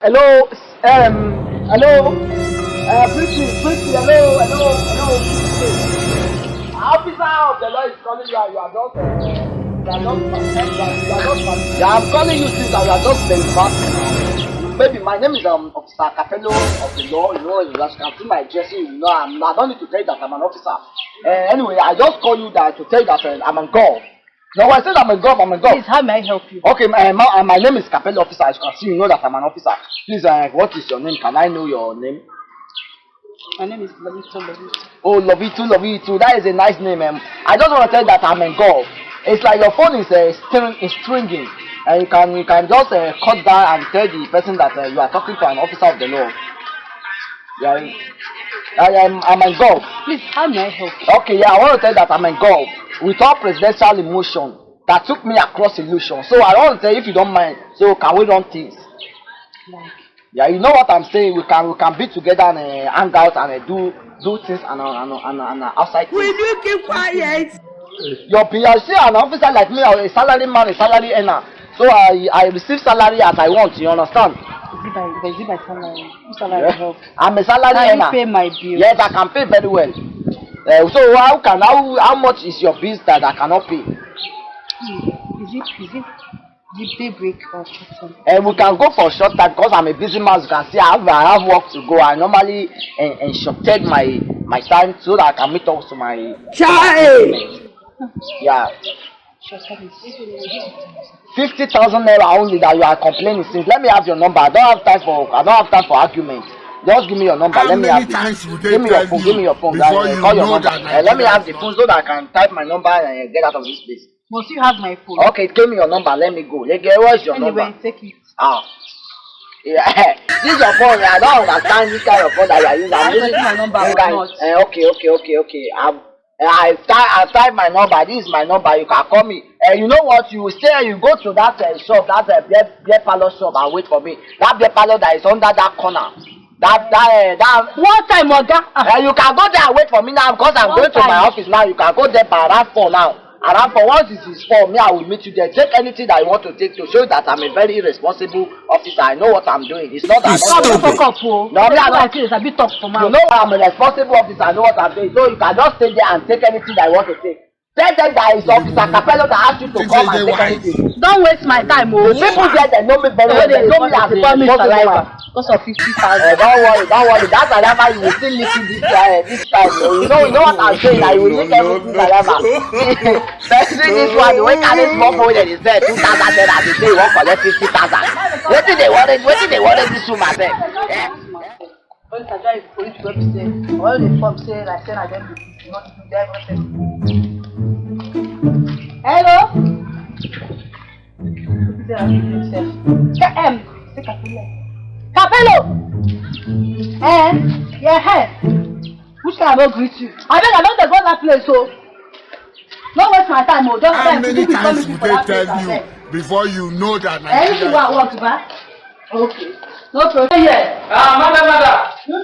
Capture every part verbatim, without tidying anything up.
Hello, s- um, hello. Uh, briefly, briefly, hello, hello, hello. Officer of the law is calling you, and you are just, uh, you are just, you are, you are just, yeah, I'm calling you since you are just very fast. Maybe my name is, um, Officer Capello of the law. You know, as you can see my dressing, you know, I'm, I don't need to tell you that I'm an officer. Uh, anyway, I just call you that to tell you that, uh, I'm a god. No, I said I'm a god, I'm a god. Please, how may I help you? Okay, my, my, my name is Capello Officer. As you can see, you know that I'm an officer. Please, uh, what is your name? Can I know your name? My name is Lovito Lovito. Oh, Lovito Lovito. That is a nice name. Um, I just want to tell you that I'm a god. It's like your phone is, uh, string, is stringing, and you can, you can just, uh, cut down and tell the person that, uh, you are talking to an officer of the law. Yeah, I am, I'm a god. Please, how may I help you? Okay, yeah, I want to tell you that I'm a god with all presidential emotion that took me across illusion. So I want to tell you, if you don't mind, so can we run things? Like, yeah, you know what I'm saying. We can, we can be together and, uh, hang out and, uh, do, do things and, uh, and, uh, and, uh, and, uh, outside. Will you keep quiet? Your P R C, an officer like me, a salary man, a salary earner. So I, I receive salary as I want. You understand? Is it by, is it by salary? Which salary? Yeah. Help? I'm a salary earner. Can you pay my bills? Yes, I can pay very well. Uh, so how can, how, how much is your bills that I cannot pay? Hmm. Is it, is it the pay break or short time? And we can go for a short time because I'm a busy man. You can see I have, I have work to go. I normally en- enshorted my, my time so that I can meet up to my, child. Yeah. Short time is fifty thousand naira only that you are complaining since. Let me have your number. I don't have time for, I don't have time for argument. Just give me your number. How Let me many have it. Times would they Give me your tell phone. Give you me your phone. Before Uh, you call your know number. That Uh, let me Nigeria have is the not phone so that I can type my number and, uh, get out of this place. Must you have my phone? Okay, give me your number. Let me go. Lege, what's your Anyway, number? Take it. Ah. Yeah. This your phone. I don't understand this kind of phone that you are using. I'm Are you using getting my number or guys. Not? Eh, okay, okay, okay, okay. I'm, eh, I type, I type my number. This is my number. You can call me. Eh, you know what? You stay. You go to that, eh, shop. That, eh, beer, beer parlor shop and wait for me. That beer parlor that is under that corner. That, that, eh, that. One time, Oga. Ah. Eh, you can go there and wait for me now because I'm One going to my time. Office now. You can go there by around four now. Around four, once it is four, me, I will meet you there. Take anything that you want to take to show that I'm a very responsible officer. I know what I'm doing. It's not that. It's Come, don't stupid. Fuck up, oh. No, me, I Like don't. This, I be talk for You mouth. Know I'm a responsible officer. I know what I'm doing. So you can just stay there and take anything that you want to take. Tell them that it's Officer Capello that asked you to Think come say and they take wise. Anything. Don't waste my time, oh. The people there, they know me very well. They know me as a They call me responsible saliva. Man. Because of fifty thousand. Eh, don't worry, don't worry. That's why you will still listen this, uh, this time. Oh. You know, you know what I'm saying? That you will leak everything forever. Especially this one, the way carry small phone, they say two thousand naira, they say you won't collect fifty thousand. Wetin dey worry, wetin dey worry this woman sef? Eh? All this I try for you to help me say, all the form say, like, say, I don't do this, you want to do everything. Hello? Ka- em, say Capello. Capello! Eh? Yeah, hey. Which time I go greet you? I beg, I don't dey go that place, so. No waste my time, oh. Just How time to many do the times committee would for they that tell place, you abeg. Before you know that Anything Nigeria wey I is want to buy? Okay. No problem. Yeah. Ah, madam, madam.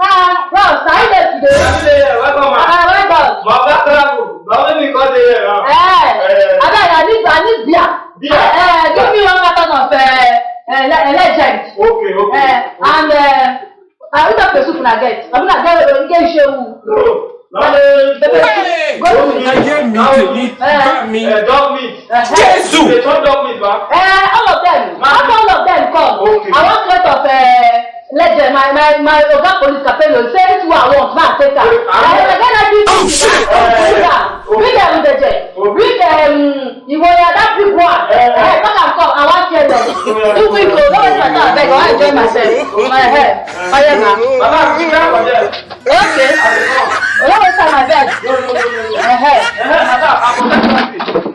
Ah, bros, how you dey today? How you dey here? Welcome, ma. Ah, welcome. My oga travel. Na only me come dey here now. Eh, Eh. Abeg, I need, I need beer. Beer? Eh, give me one carton of, eh, eh, le- eh, Legend. Okay, okay. Eh, and, eh, I don't know if soup una get. I mean, I get, uh, get issue. No. No. Hey! Go to Ayé mi, tèmi, Eh. bá mi. Eh, dog meat. Eh, Jésù! They turn dog meat, ba? Eh, all of them. Man. Not all of them come. Okay. I want crate of, eh, Legend. My, my, my oga police Capello say anything wey I want, ma take am. Eh, I get that big Oh, thing, shit! ma take am. Bring them with the jet. Bring them. Ìwọ ya that big one. Eh, come and come. I wan hear them. Two weeks o. No waste my time, abeg. I wan enjoy myself. My hair. Oya na. Baba, sit down for there. Okay. I dey come. No waste time, abeg. No, no, no, no, no. Eh, eh. Eh, madam, I go tell you something.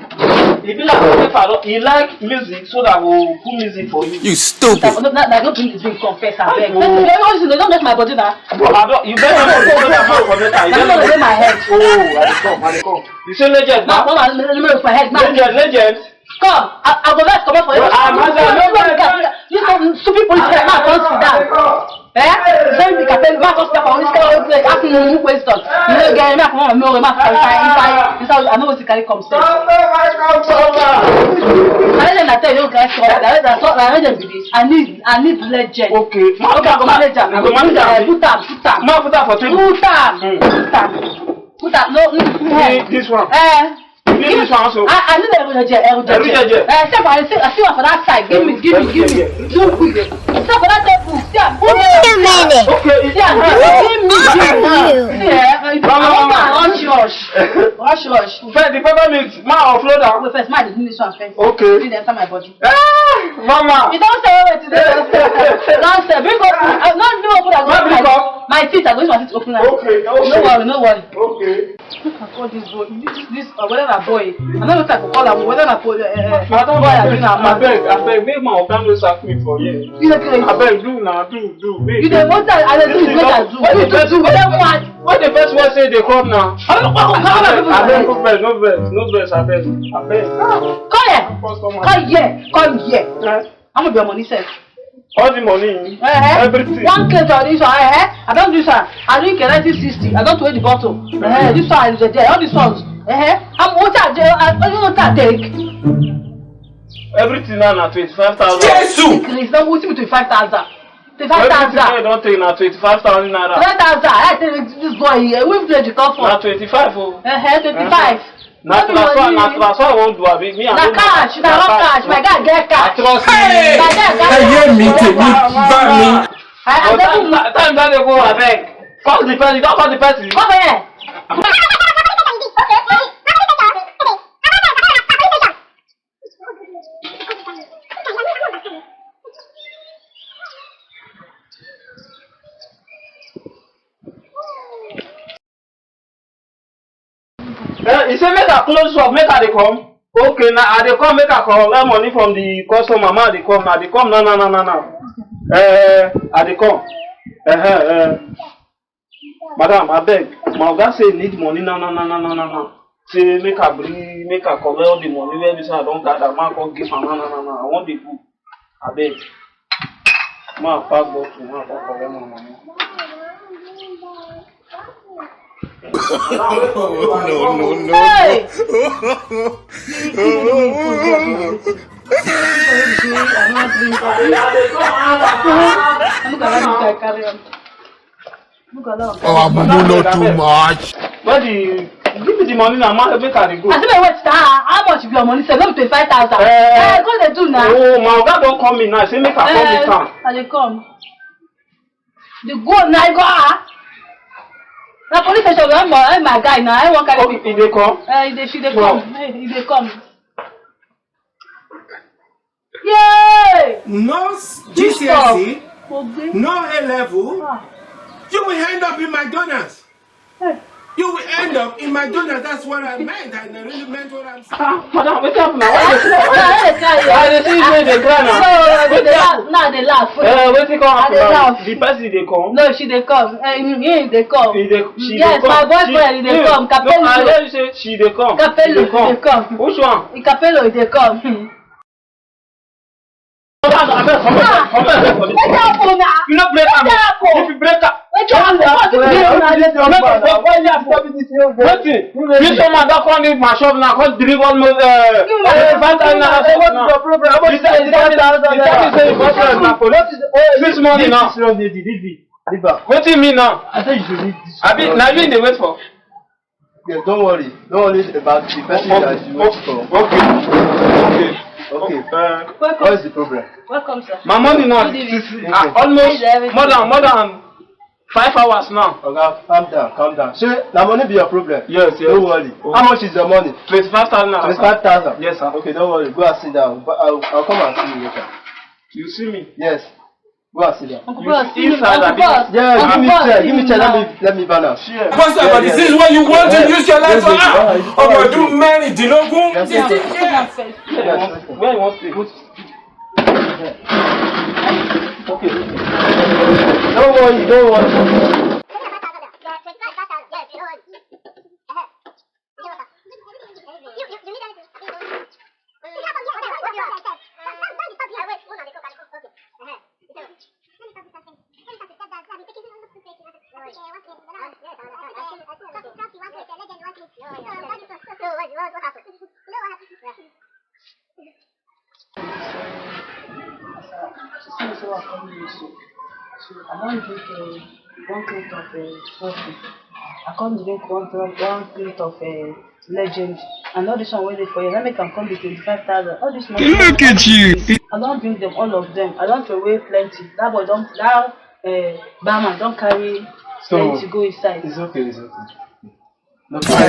E be like say Faro, he like music, so that we go put music for you. You stupid. Na, na, na, no bring this drink come first, abeg. Oh. Don't, don't, don't, don't make my body na. Bro, I don't, you better not go, go, go, go, go, go, go. Na no dey my head. Oh, I dey come, I dey come. You say Legend, na? Na, na, na, na, na, for head, na. Legend, Legend. Come, I, I go vex comot for you. Well, I'm not gonna You know, you know, stupid police man, come sit down. Eh? Send me Capello, ma come step on this kind of place, ask me no question. You no get, ma come on, no, ma come inside, inside, inside. I know what you carry come sef. I don't know that tell you guys. That that that that dem be this. I need, I need legend. Okay. Okay, I go manage am. I go manage am. Eh, put am, put am. Ma put am for table. Put am, put am, put am. No, no, eh. This one. Eh. Give me this one also. I, I need Eru Jeje, Eru Jeje. Eru Jeje. Eh, step, I see, I see one for that side. Give me, give me, give me. Too quick. Step for that table. See am. Wait a minute. Okay, it's see am. Give me, give me. See, eh, I want am rush, rush. Rush, rush. First, the pepper mix, ma offload am. Wait first, ma dey give me this one first. Okay. Give them my body. Ah, mama. You don't say wait today. Don't say. Don't say. Bring up. Uh, no, no, open that. Ma bring up. My teeth, I go use my teeth open am. Okay, okay. No worry, no worry. Okay. Look at all this boy, this, this uh, whether na boy, I no know what I go call am, whether na boy, uh, uh, I don't boy, I mean, na man. Abeg, abeg, make my oga no sack me for here. You dey crazy. Abeg, do na, do, do, make. You dey want I, I dey do, make I do. What you do, do, whether mad. What the first one say dey come now? Abeg, abeg, abeg, no vex, no vex, no vex, abeg, abeg. Come here, come here, come here. Eh? How much be your money, sir? All the money, uh-huh. Everything. One case of this one, uh-huh. I don't do this one. I drink a nineteen sixty. I don't weigh the bottle. Uh-huh. This one is there. All these ones. Uh-huh. I'm what I do. I don't know what I take. Everything now na twenty-five thousand. Jesus! Increase. Now what you twenty-five thousand? Twenty-five thousand. Everything I don't take na twenty-five thousand naira. Twenty-five thousand. I tell you this boy here. We play the cup for. Na twenty-five. Oh. Uh-huh. Twenty-five. Uh-huh. Na transfer, na transfer I wan do, abi? Me, I no know. Na cash, na cash. My guy get cash. I trust you. My guy get cash. Ẹ yé mi, tèmi bá mi. I, I never know. Time, time don dey go, abeg. Call the person, don call the person. Come here. Eh, he say make I close shop, make I dey come. Okay, na I dey come, make I collect money from the customer, ma dey come, na dey come, na, na, na, na, na. Eh, I dey come. Eh, eh, eh. Madam, abeg, my oga say he need money, na, na, na, na, na, na, na. Say make I bring, make I collect all the money wey be say I don gather, ma come give am, na, na, na, na. I wan dey go. Abeg, ma pack bottle, ma come collect my money. No, no, no. Hey! Look at that guy carry am. Look at that. Our mumu no too much. Where the, give me the money now, man, make I dey go. I say, wait, sir, how much be your money? Say, no be twenty-five thousand. Eh. Eh, go dey do now. Oh, my oga don call me now. Say make I come meet am. Eh, I dey come. The go now, go ah. Na police station, where my, where my guy now? I wan carry. Okay, people. He dey come. Eh, he dey, she dey come. Eh, he dey come. Yay! No s- This G C S E, stuff. Ogbe. No A level. Ah. You will end up in McDonald's. Hey. You will end up in McDonald's. That's what I meant. I really meant what I'm saying. Ah, madam, wetin happen now? Why you dey cry? I dey see you dey cry now. No, I dey laugh. Now I dey laugh. Eh, wetin come happen now? The person dey come? No, she dey come. Eh, he dey come. He dey, she dey come. Yes, my boyfriend, he dey come. Capello. No, I hear you say she dey come. Capello dey come. Which one? Capello dey come. Abeg, abeg, abeg, abeg, abeg, abeg. Wetin happen na? You no break am. Wetin happen? If you break am, wetin happen? Wetin happen? Wetin? This woman don come leave my shop now, come drink almost, uh, five thousand naira. What is your problem? How much is the five thousand naira? You tell me say you boyfriend na police. What is the, oh, this morning now. This young lady, leave it. Leave her. Wetin mean now? I said you should leave this. Abi, na you dey wait for? Yeah, don't worry. Don't worry about the person that you wait for. Okay. Okay. Okay. Uh, what is the problem? Welcome, sir. My money now. Good evening. Almost more than, more than five hours now. Oga, calm down, calm down. Shey na money be your problem? Yes, yes. Don't worry. Okay. How much is your money? Twenty-five thousand naira, sir. Twenty-five thousand? Yes, sir. Okay, don't worry. Go and sit down. But I'll, I'll come and see you later. You see me? Yes. Go and sit down. Uncle Boss, you see me? Uncle Boss. Yeah, give me chair, give me chair. Let me, let me balance. Pastor, but this is what you want to use your life for? Ah, ọmọ ọdún mẹ́rìndínlógún. Yes, sir. Yes. Where you want to? Okay. Don't worry, don't worry. See, so I come here so. So I don drink uh, one crate of uh, coffee. I come drink one drum, one crate of uh, legend. And all this one wey dey for here, let me can come be twenty-five thousand. All this money. Look at you. I don drink them, all of them. I don throw away plenty. That boy don, that uh, barman don carry So plenty go inside. It's okay, it's okay. No problem.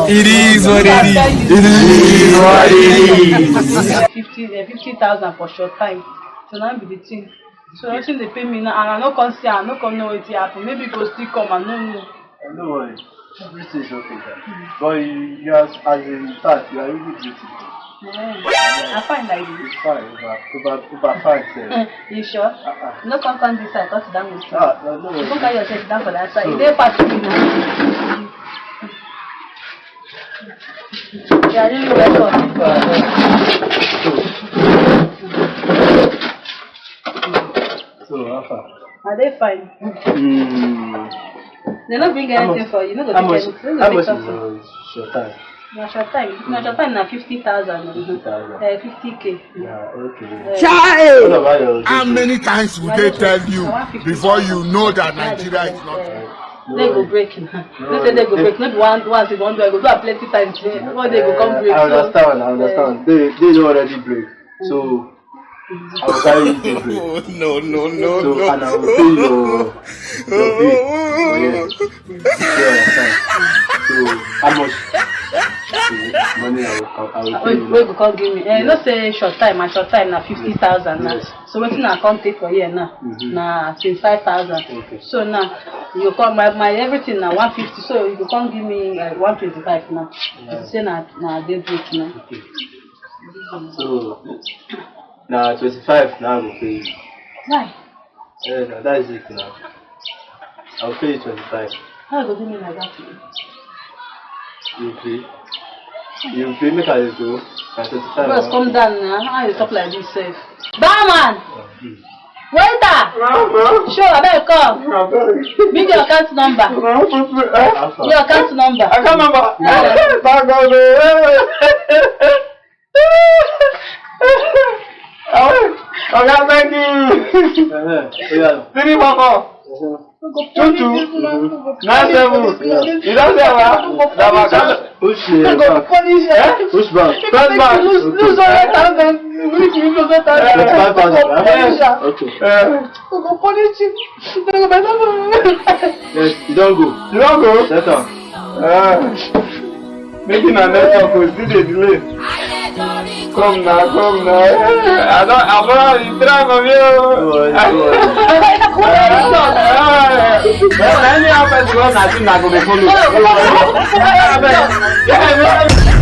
It is what it is. It is what it is. Fifty, uh, fifty thousand for short time. So now be the thing. So nothing they pay me now, and I no come see, I no come know what happen. Maybe go still come, I no know. Eh, no worry. Everything is okay, sir. But you, you are, as in fact, you are really beautiful. Yeah. I find like this. It's fine, over, over, over fine, sir. You sure? Uh-uh. No come come this side, come sit down with me. Ah, no, no. You come carry yourself down for that side. So you dey fast with me now. Yeah, really well done. So, so, how far? Are they fine? Mm. They not bring anything for you. No go take anything. No go take something. How much is your time? Na short time. Na short time na fifty thousand. Fifty thousand. Uh, fifty K. Yeah, okay. Uh, Chai! What about your How many times would they tell you before you know that Nigeria is not? Uh, they go break now. No say they go break. Not one, once you want to go do a plenty times. What they go come break? I understand. I understand. They, they don't already break. So I will carry you to break. No, no, no, so, no. And I will pay your, your bill. Oh, yes. You understand? So how much is the money I will, I will, I will pay you now? Wait, wait, come give me. Eh, you know say short time, my short time na fifty thousand now. Yes. So wetin I come take for here now? Mm-hmm. Na twenty-five thousand. Okay. So now you come, my, my everything na one fifty. So you go come give me uh, one twenty-five now. Yeah. You say na, na dey break now. Okay. So, na twenty-five na I go pay you. Why? Eh, na that is it now. I will pay you twenty-five. How you go do me like that? You pay. You pay, make I dey go. Na twenty-five. Bros, come down now. How you talk like this, sef? Barman! Waiter! Show, abeg come. Bring your account number. Your account number. Account number. Thank God, eh. Oga, thank you. Uh-huh. Oh, yeah. Three, four, four. Uh-huh. Two, two. Nine, seven. You don't say what? That my account. Which, uh, bank? Eh? Which bank? First bank. Lose, lose hundred thousand. Lose hundred thousand. Twenty-five thousand, yeah? Okay. Uh, We go punish you. Yes, you don go. You don go? Settle. Ah, making a network go still dey delay. Come now, come now. I don, I don, you try for me. No worry, no worry. Anyhow person wey na see na go dey follow. Abeg. Yeah, no.